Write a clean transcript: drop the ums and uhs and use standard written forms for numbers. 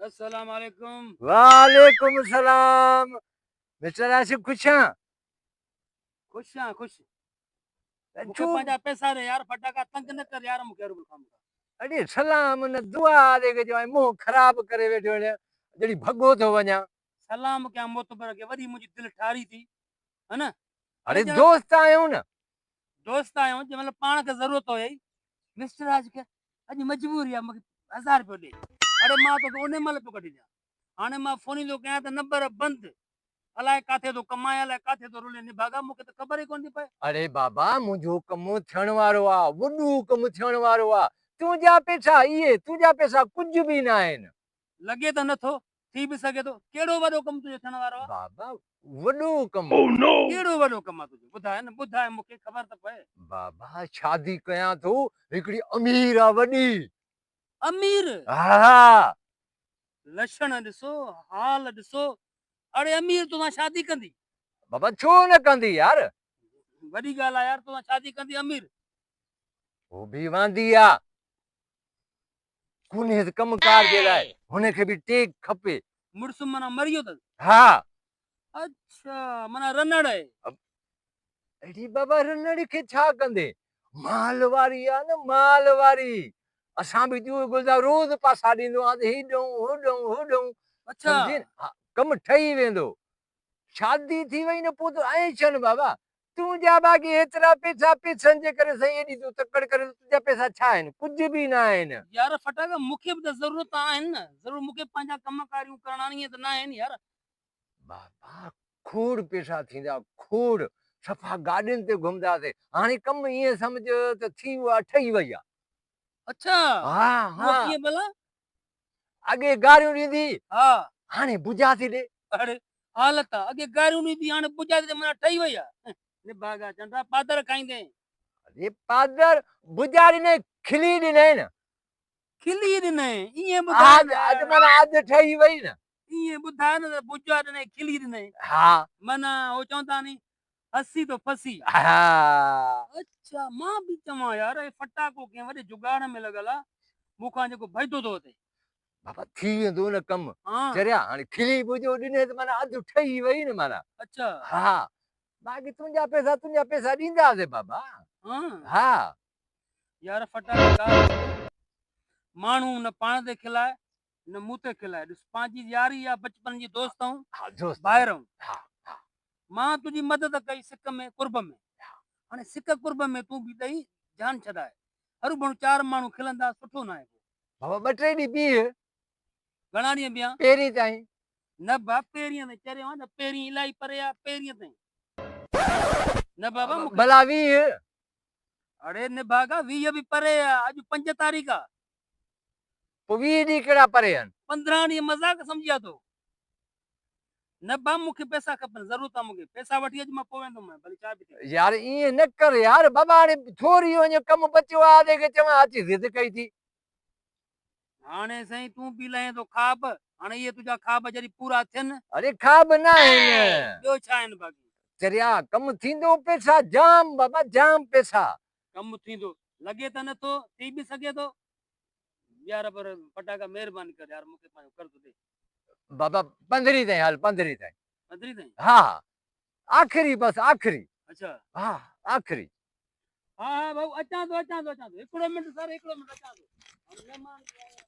السلام عليڪم. وعليڪم السلام مسٽر عاشق خوش آن؟ خوش آن خوش. مونکي پنهنجا پئسا ڏي يار ڦٽاڪا تنگ نه ڪر يار مونکي هروڀرو خامخواه. اڙي سلام نه دعا ڏي کي چوان منهن خراب ڪري ويٺو آهين جڙي ڀڳو ٿو وڃان. سلام ڪيان معتبر کي وڏي منهنجي دل ٺاري ٿي ها نه. اڙي دوست آهيون نه. دوست آهيون جنهن مهل پاڻ کي ضرورت هئي مسٽر عاشق اڄ مجبوري آهي مونکي هزار رپيو ڏي اڙي مان توکي انهي مهل پيو ڪڍي ڏيان هاڻي مان فوني ٿو ڪيان ته نمبر بند الائي ڪاٿي ٿو ڪمائين الائي ڪاٿي ٿو رلين نڀاڳا مون کي ته خبر ئي ڪونه ٿي پئي. اڙي بابا منهنجو ڪم ٿيڻ وارو آ وڏو ڪم ٿيڻ وارو آ تنهنجا پئسا اهي تنهنجا پئسا ڪجهه به ناهن. لڳي ته نٿو ٿي به سگهي ٿو ڪهڙو وڏو ڪم تنهنجو ٿيڻ وارو آ. بابا وڏو ڪم. ڪهڙو وڏو ڪم آ تنهنجو ٻڌاء نه ٻڌاء مون کي خبر ته پئي. بابا شادي ڪيان ٿو هڪڙي امير آ وڏي. امير! ها. لڇڻ ڏسو، حال ڏسو، اڙي امير توسان شادي ڪندي؟ بابا ڇو نه ڪندي يار. وڏي ڳالهه آ يار توسان شادي ڪندي امير. هو به واندي آ. ڪونهيس ڪم ڪار جي لاء هن کي به ٽيڪ کپي. مڙس معنيٰ مري ويو اٿس؟ ها. اڇا معنيٰ رنڙ آهي. اڙي بابا رنڙ کي ڇا ڪندين؟ مال واري آ نه مال واري. اسان به جوئي گلزار روز پاسا ڏيندو آهيان ته هيڏئون هوڏئون هوڏئون. اڇا. سمجهين ها ڪم ٺهي ويندو. شادي ٿي وئي نه پوء ته عيش آهن بابا. تنهنجا باقي هيترا پيسا پيسن جي ڪري سائين ايڏي تون تڪڙ ڪرين ٿو تنهنجا پيسا ڇا آهن ڪجهه به نه آهن. يار ڦٽاڪا مون کي به ته ضرورت آهن نه ضرور مون کي پنهنجا ڪم ڪاريون ڪرڻا آهن ائين ته نه آهن يار. بابا کوڙ پيسا ٿيندا کوڙ صفا گاڏين تي گهمنداسين هاڻي ڪم ائين سمجهه ته ٿي ويو آهي ٺهي وئي آهي. اڇا ها اهو ها. ڪيئن ڀلا؟ اڳي گاريون ڏيندي ها. هاڻي بجا ٿي ڏي. اڙي حالت آ اڳي گاريون ڏيندي هاڻي بجا ٿي ڏي معنيٰ ٺهي وئي آ. نڀاڳا چنڊا پادر کائيندين. اڙي پادر بجا ڏنئي کلي ڏنئي نه. کلي ڏنئي ائين ٻڌاء نه. اڄ معنيٰ اڌ ٺهي وئي نه. ائين ٻڌاء نه ته بجا ڏنئي کلي ڏنئي. ها. معنيٰ هو چوندا ني هسي ٿو ڦسي. ها. اڇا مان به چوان يار هي ڦٽاڪو ڪنهن وڏي جگاڙ ۾ لڳل آ مون کان جيڪو ڀڄندو ٿو وتي. بابا ٿي ويندو نه ڪم. چريا هاڻي کلي بجو ڏنئي ته معنيٰ اڌ ٺهي وئي نه معنيٰ. اڇا. ها باقي تنهنجا پئسا تنهنجا پئسا ڏينداسين بابا. ها. ها. يار ڦٽاڪا ڳالهه ٻڌ ماڻهو نه پاڻ تي کلائي نه مون تي کلائي ڏس پنهنجي ياري يا بچپن جي دوست آهون ڀائر آهون مان تنهنجي مدد ڪئي سڪ ۾ قرب ۾ هاڻي سڪ قرب ۾ تون به ڏئي جان ڇڏائي هروڀرو چار ماڻهو کلندا سٺو ناهي پوء. بابا ٻه ٽي ڏينهن بيهه. گهڻا ڏينهن بيهان؟ پهرين تائين. نه با پهرين تائين چريو آهين نه پهرين الائي پري آ پهرين تائين نه بابا مونکي. ڀلا 20. اڙي نڀاڳا 20 به پري آ اڄ 5 تاريخ آ. پوء 20 ڏينهن ڪهڙا پري آهن؟ 15 ڏينهن مذاق سمجهيا تو. نه با مون کي پئسا کپن ضرورت آ مون کي پئسا وٺي اچ مان پوء ويندم ڀلي ڇا به ٿئي. يار ائين نه ڪر يار بابا هاڻي ٿوري وڃي ڪم بچيو آ ادي کي چوان اچي ضد ڪئي ٿي. هاڻي سائين تون به لهين ٿو خواب هاڻي اهي تنهنجا خواب جڏهن پورا ٿين. اڙي خواب ناهن. ٻيو ڇا آهن باقي. چريا ڪم ٿيندو پئسا جام بابا جام پئسا. ڪم ٿيندو لڳي ته نٿو ٿي به سگهي ٿو. يار پر پٽاڪا مهرباني ڪر يار مونکي پنهنجو قرض ڏي. بابا پندرهين تائين هل پندرهين تائين. پندرهين تائين؟ ها ها آخري بس آخري. اڇا. ها آخري. ها ها ڀائو اچان ٿو اچان ٿو اچان ٿو هڪڙو منٽ سر هڪڙو منٽ اچان ٿو. مهمان به آيا.